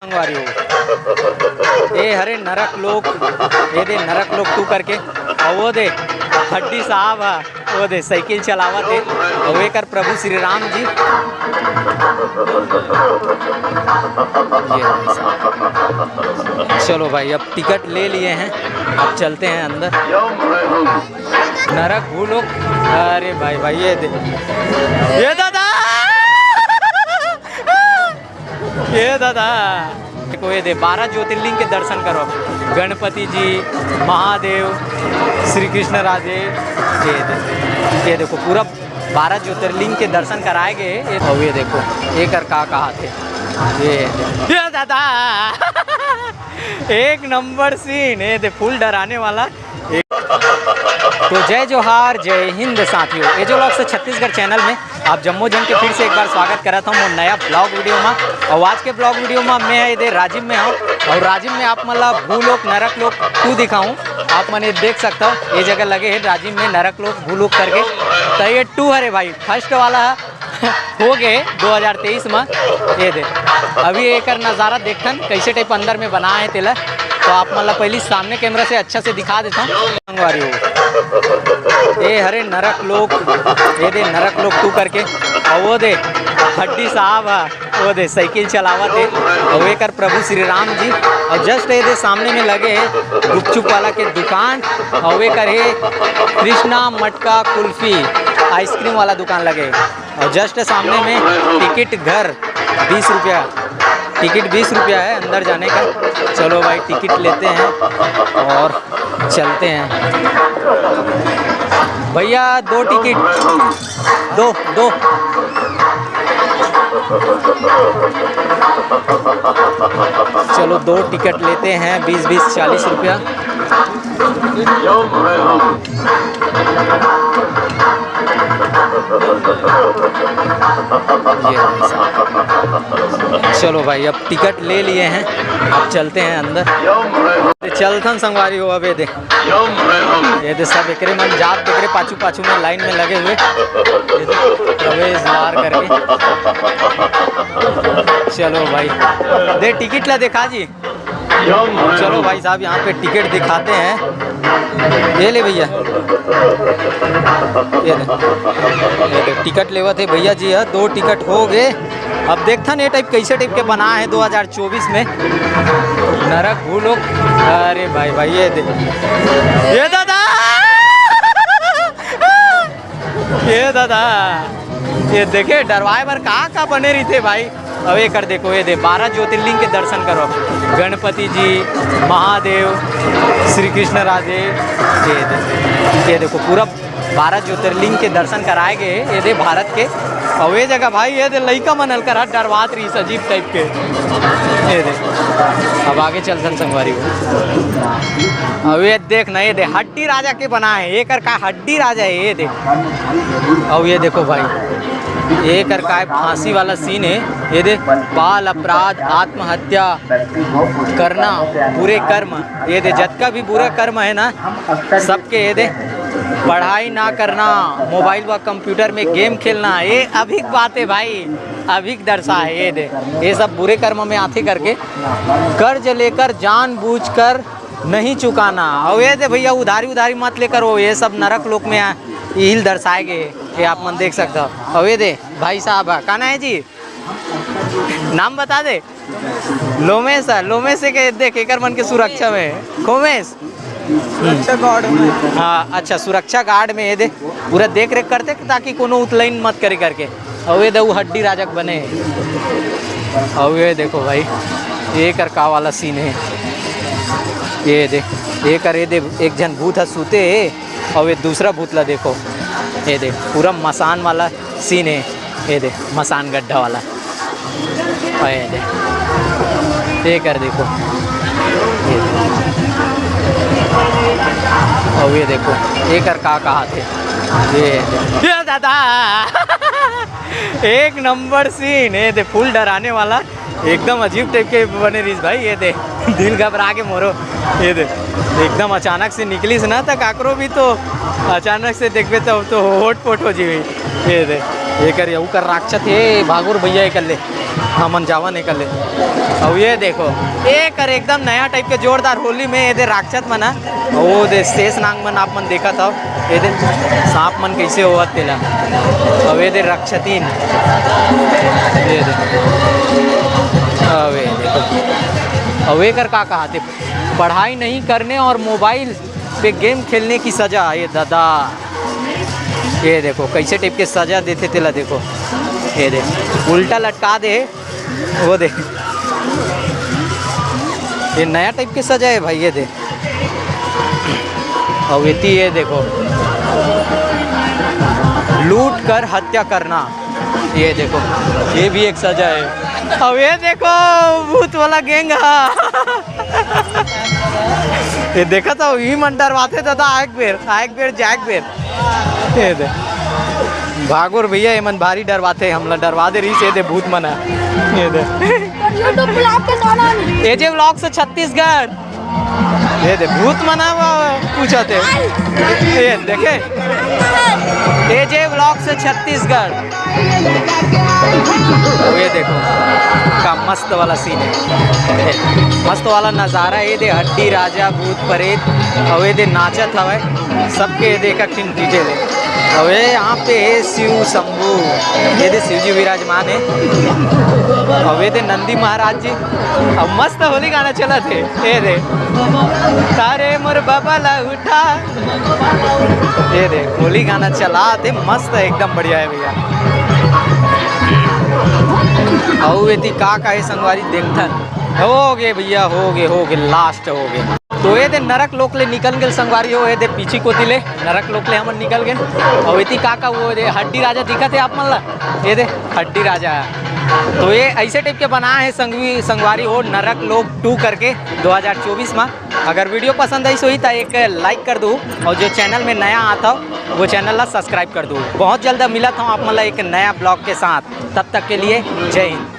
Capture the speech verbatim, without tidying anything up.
संगवारी हो, ए हरे नरक लोक, ए दे नरक लोक टू करके, अउ वो दे हड्डी साहब ह, वो दे साइकिल चलावत हे, अउ एकर प्रभु श्री राम जी। ये भाई साहब। चलो भाई, अब टिकट ले लिए हैं, अब चलते हैं अंदर। नरक भूलोक, अरे भाई, भाई, ये दे, ये दादा, ये दादा, देखो, ये दे, बारह ज्योतिर्लिंग के दर्शन करो, गणपति जी, महादेव, श्री कृष्ण राधे, ये दे, ये देखो, पूरा बारह ज्योतिर्लिंग के दर्शन कराए गए। ये, अउ ये देखो, एकर का कहा थे, ये, ये दादा, एक नंबर सीन, ये दे, फुल डराने वाला। तो जय जोहार, जय हिंद साथियों, एजो व्लॉग्स छत्तीसगढ़ चैनल में आप जम्मो झन के फिर से एक बार स्वागत करत हूँ मोर नया ब्लॉग वीडियो में। अउ आज के ब्लॉग वीडियो में मैं ये दे राजिम में हूँ, अउ राजिम में आप मन ला भूलोक नरक लोक टू दिखाऊँ। आप मन ये देख सकता हो, ये जगह लगे है राजिम में नरक लोक भूलोक करके। तो ये टू हरे भाई, फर्स्ट वाला है हो गए दो हज़ार तेईस में। ये दे, अभी एकर नज़ारा देखथन, कैसे टाइप अंदर में बना है तेला। तो आप मन ला पहली सामने कैमरा से अच्छा से दिखा देता हूँ। संगवारी हो, ए हरे नरक लोक, ये दे नरक लोक टू करके, अउ वो दे हड्डी साहब ह, वो दे साइकिल चलावत हे, अउ एकर प्रभु श्री राम जी। अउ जस्ट ये दे सामने में लगे हे गुपचुप वाला के दुकान, अउ एकर हे कृष्णा मटका कुल्फी आइसक्रीम वाला दुकान लगे। और जस्ट सामने में टिकट घर बीस रुपया, टिकट बीस रुपया है अंदर जाने का। चलो भाई, टिकट लेते हैं और चलते हैं। भैया, दो टिकट, दो, दो। चलो, दो टिकट लेते हैं, बीस बीस, चालीस रुपया। ये भाई साहब। चलो भाई, अब टिकट ले लिए हैं, अब चलते हैं अंदर। चलथन संगवारी हो, अबे दे, ये दे सब एकरे मन जात, एकरे पाछू पाछू में लाइन में लगे हुए, ये दे प्रवेश द्वार करके। चलो भाई, दे टिकट ला देखा जी। चलो भाई साहब, यहाँ पे टिकट दिखाते हैं। ये ले भैया, ये ले, ये ले, टिकट लेवत हे भैया जी ह। दो टिकट हो गए। अब देखथन ये टाइप कैसे टाइप के बना है दो हज़ार चौबीस में नरक भूलोक। अरे भाई, भाई, ये दे, ये दादा, ये दादा, ये देखे, डरवाए बर का का बने रहिथे भाई। अब एकर देखो, ये दे, बारह ज्योतिर्लिंग के दर्शन करो, गणपति जी, महादेव, श्री कृष्ण राधे। ये दे, ये देखो, पूरा बारह ज्योतिर्लिंग के दर्शन कराए गए, ये दे, भारत के। अउ ये जगह भाई, ये दे, लइका मन हल्का रात डरवात रहिस, अजीब टाइप के। ये दे, अब आगे चलथन संगवारी हो। अब ये देख ना, ये दे, हड्डी राजा के बना है, एकर का हड्डी राजा है, ये दे। अउ ये देखो भाई, एकर का फांसी वाला सीन है, ये दे, बाल अपराध, आत्महत्या करना, बुरे कर्म, ये दे, जतका भी बुरा कर्म है ना, सबके ये दे, पढ़ाई ना करना, मोबाइल व कंप्यूटर में गेम खेलना, ये अभी के बात है भाई, अभी के दर्शा है। ये दे, ये सब बुरे कर्म में आथे करके, कर्ज लेकर जानबूझकर नहीं चुकाना। अउ ये दे भैया, उधारी उधारी मत लेकर हो, ये सब नरक लोक में आ, इही ल दर्शाए गे, ये आप मन देख सकते हो। अउ ये दे भाई साहब, का नाम है जी? नाम बता दे। लोमेश है, लोमेश से के देख, एकर मन के सुरक्षा में। खोमेश? सुरक्षा गार्ड में। हाँ, अच्छा, सुरक्षा गार्ड में ये दे, पूरा देख रेख करते ताकि कोनो उतलैन मत करे करके। अउ ये दे, वो हड्डी राजक बने। अउ ये देखो भाई, ये कर का वाला सीन है। ये दे, ये कर, ये दे, एक झन भूत ह सूते हे, अउ ये दूसरा भूत ला देखो। ये दे, पूरा मसान वाला सीन है। ये दे, मसान गड्ढा वाला। अउ ये दे, ये कर देखो। ये दे। अउ ये देखो, ये कर का कहा थे। ये दे। ये दादा, एक नंबर सीन। ये दे, फुल डराने वाला, एकदम अजीब टाइप के बने रहिस भाई। ये दे, दिल घबरा के मोरो। ये दे, एकदम अचानक से निकलिस ना, त काकरो भी तो अचानक से देखबे तो, तो होट पोट हो जीवी। ये दे, ये कर, ये कर राक्षस, ये भागुर भैया, ये कर ले। हमन जावन एकर ले। अउ ये देखो, एकर एकदम नया type के जोरदार होली में ये दे राक्षस मन ह। अउ वो दे शेष नाग मन आप मन देखत हव, ये दे सांप मन कइसे होवत तेला। अउ ये दे राक्षसीन, ये दे। अउ ये देखो, अउ एकर का कहाथे, पढ़ाई नहीं करने और mobile पे game खेलने की सजा। ये दादा, ये देखो कइसे type के सजा देथे तेला, देखो, ये दे उल्टा लटका दे, वो दे, ये नया type के सजा है भाई, ये दे। अउ एती ये देखो, लूट कर हत्या करना, ये देखो, ये भी एक सजा है। अउ ये देखो, भूत वाला gang हा। ये देखत हव, इही मन डरवाथे दादा, आएक बेर, आएक बेर, जाएक बेर। ये दे। भागो रे भैया, ये मन भारी डरवाथे, हमला डरवा दे रहिस, ये दे भूत मन ह। ये दे। YouTube vlog के नाम। एजे vlog से छत्तीसगढ़। ये दे, भूत मन ह, वो पूछत हे। ये देखे? एजे vlog से छत्तीसगढ़। ये देखो, का मस्त वाला scene है। ये मस्त वाला नज़ारा, ये दे हड्डी राजा, भूत प्रेत, अउ ये दे नाचत हवय, सबके ये दे एक ठिन detail है। अउ ये यहाँ पे है शिव शंभू, ये दे शिव जी विराजमान है। अउ ये दे नंदी महाराज जी, अउ मस्त होली गाना चलत है। ये दे, तारे मोर बाबा ला उठा, ये दे, होली गाना चलात हे, मस्त हे, एकदम बढ़िया हे भैया। अउ एती का का हे संगवारी, देखथन। हो गे भैया, हो गे, हो गे, last हो गे। तो ये दे नरक लोक ले निकल गेल संगवारी हो, ये दे पीछी कोती ले नरक लोक ले हमन निकल गेन। अउ एती का का वो दे हड्डी राजा दिखत हे आप मन ला, ये दे हड्डी राजा हे। तो ये ऐसे type के बनाए हे संगवी-, संगवारी हो, नरक लोक टू करके दो हज़ार चौबीस में। अगर video पसंद आइस होही त एक like कर दू, अउ जो channel में नया आत हव वो channel ला subscribe कर दू। बहुत जल्द मिलत हव आप मन ला एक नया vlog के साथ, तब तक के लिए जय हिंद।